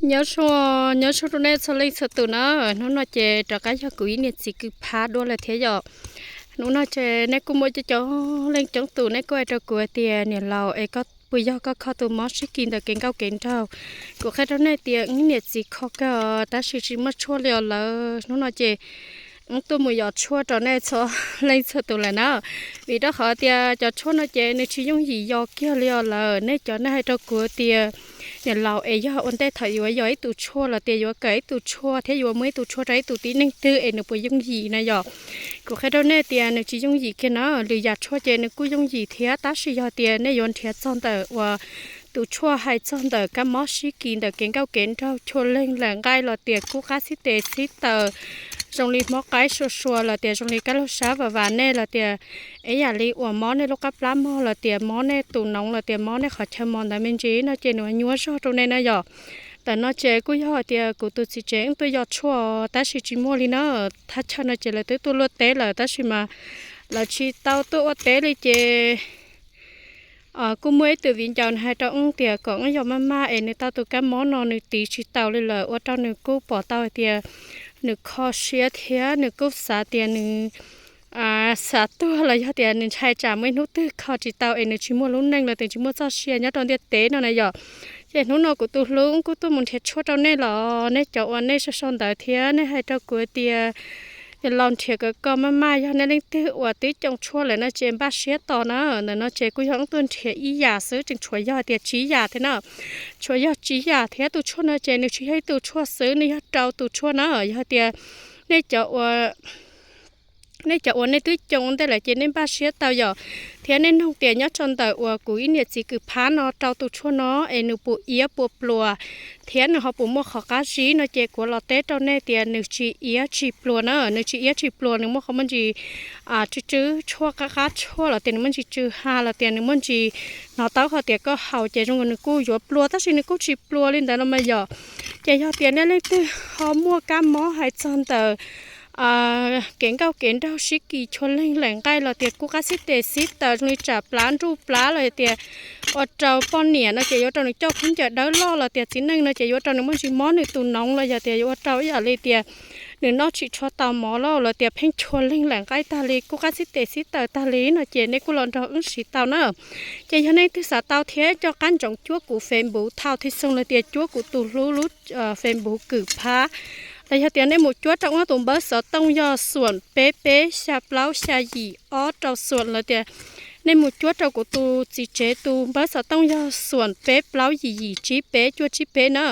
Nyob zoo, nyob zoo rau nej txhua leej txhua tus na. Hnub no ces rov qab yog kuv ib niam txiv kwv phab dua lawm thiab yom. Hnub no ces nej kuj muaj coob coob leej coob tus nej kuj hais rau kuv tias niam laus es koj puas yog koj kho tus mob sib kis ntawm kev nkauj kev nraug. Kuv qhia rau nej tias wb niam txiv kho kawg tab sis tsis muaj tshuaj li os lawm. Hnub no ces wb tuaj mus yos tshuaj rau nej txhua leej txhua tus lawm na. Vim rau qhov tias cov tshuaj no ces nws tsis yooj yim yos kiag li os lawm. Nej cov nej hais rau kuv tias niam laus es yog ua ntej thaum yuav yos ib tug tshuaj los tias yuav kawm ib tug tshuaj thiab yuav muab ib tug tshuaj rau ib tug tib neeg twg es nws puas yooj yim na yom. Kuv qhia rau nej tias nws tsis yooj yim kiag na. Lwm yam tshuaj ces nws kuj yooj yim thiab tab sis yog tias nej yuav nrhiav txog ntawm uas tus tshuaj hais txog ntawm kab mob sib kis ntawm kev nkauj kev nraug, chua leeg lam nqaij los tias kub qab xib tes xib taws, zoo li mob qaib sua sua los tias zoo li kab laug sab vam vam nej los tias ib yam li uas mob nej lub qab plab mog los tias mob nej tus noov los tias mob nej qhov chaw mos ntawd me ntsis no ces nws nyuaj zog rau nej na yom. Ntawm no ces kuj yog hais tias kuv tus txiv tsev wb tuaj yos tshuaj tab sis tsis muaj li na. Thaj chaw no ces lawv twb tuaj luaj teb lawm tab sis mas lawv tsis tau tuaj ua teb li ces kuj muaj ib tug viv ncaus nws hais rau wb tias kom wb yos maj maj es nws tau tus kab mob no nws tiv tsis taus li lawm ua rau nws kuj pom tau hais tias nws kho siab thiab nws kuj xav tias nws xav tuag los yog tias nws ntshai tsam muaj ib hnub twg kho tsis tau es nws tsis muaj lub neej los tias tsis muaj txoj sia nyob rau ntiaj teb no na yom. Ces hnub no kuv tus hlub wb kuj tuaj mus nrhiav tshuaj rau nej los nej cov uas nej sau sau ntawv thiab nej hais rau kuv tias niam laus nrhiav kom kho maj maj, yog nej leej twg uas twb coo tshuaj lawm no ces npaj siab tos na. Ntawm no ces kuj yog wb tuaj nrhiav ib yam xwb tseem tshuav yog tias tsib yam thiab na. Tshuav yog tsib yam thiab tus tshuaj no ces nws tsis yog ib tug tshuaj xwb, nws yog rau tus tshuaj na. Yog tias nej cov uas nej cov uas nej twb coo ua ntej lawm ces nej npaj siab tau yom, thiab nej noog tias nyob rau ntawm uas kuv ib niam txiv kwv phab no rau tus tshuaj no es nws puas iab puas pluas, thiab nws ho puas muaj qhov qab zib no ces kuv los teb rau nej tias nws tsis iab tsis pluas na, nws tsis iab tsis pluas, nws muaj qhov muaj ntsis tsw tsw tshuaj qab qab tshuaj los tias nws muaj ntsis tsw ha los tias nws muaj ntsis hnov taub hau tias koj haus ces zoo nkaus nws kuj yuav pluas tab sis nws kuj tsis pluas li ntawd no mas yom. Ces yog tias nej leej twg ho muaj kab mob hais txog ntawm kev nkauj kev nraug sib kis chua leeg lam nqaij los tias kub qab xib tes xib taws zoo li tsam plab nruj plab los tias ua rau poj niam no ces yuav rau nws coj khaub ncaws dawb loj los tias txiv neej no ces yuav rau nws muaj ntsis mob nws tus noov los yog tias yuav ua rau ib yam li tias nws noj tsis tshua tau mov los los tias pheej chua leeg lam nqaij tag li kub qab xib tes xib taws tag li no ces nej kuj los nrog wb siv tau na. Ces yog nej twg xav tau thiab coj qab ntsoov cuab kuv Facebook Thao Thij Xoo los tias cuab kuv tus hlub lub Facebook Kwm Phab, los yog tias nej mus cuab rau wb tus npawb xov tooj yog xuam peb peb xya plaub xya yim ob rau xuam los tias nej mus cuab rau kuv tus txiv tsev tus npawb xov tooj yog xuam peb plaub yim yim tsib peb cuaj tsib peb na.